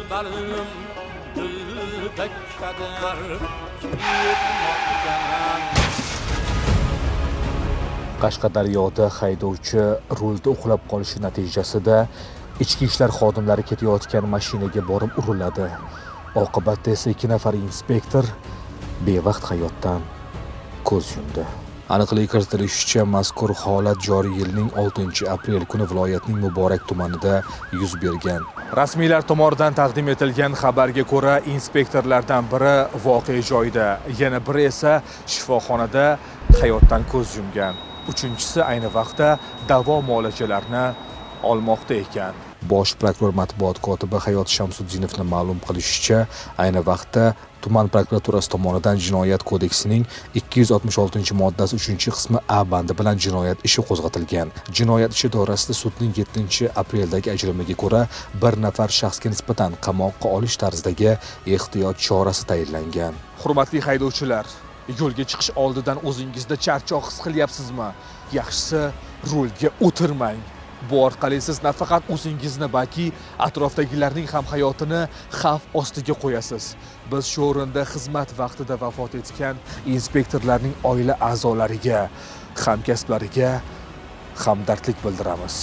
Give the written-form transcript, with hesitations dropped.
Dilbarim dilda keder yetmoqdaman. Qashqadaryoda haydovchi rulda uxlab qolishi natijasida ichki ishlar xodimlari ketayotgan mashinaga borib uriladi. Oqibatda esa ikki nafar inspektor bevaqt hayotdan ko'z yumdi. Aniqlik kiritilishicha, mazkur holat joriy yilning 6-aprel kuni viloyatning Muborak tumanida yuz bergan. Rasmiylar tomonidan taqdim etilgan xabarga ko'ra, inspektorlardan biri voqea joyida, yana biri esa shifoxonada hayotdan ko'z yumgan. Uchinchisi ayni vaqtda davo muolajalarini olmoqda ekan. Bosh prokuror matbuot kotibi Hayot Shamsutdinovni ma'lum qilishicha, ayni vaqtda tuman prokuraturasi tomonidan Jinoyat kodeksining 266-moddasi 3-qismi A bandi bilan jinoyat ishi qo'zg'atilgan. Jinoyat ishi doirasida sudning 7-apreldagi ajrimiga ko'ra bir nafar shaxsga nisbatan qamoqqa olish tarzidagi ehtiyot chorasi tayinlangan. Hurmatli haydovchilar, yo'lga chiqish oldidan o'zingizda charchoq his qilyapsizmi? Yaxshisi, rulga o'tirmang. Bu orqali siz nafaqat o'zingizni, balki atrofdagilarning ham hayotini xavf ostiga qo'yasiz. Biz shu o'rinda xizmat vaqtida vafot etgan inspektorlarning oila a'zolariga, hamkasblariga hamdardlik bildiramiz.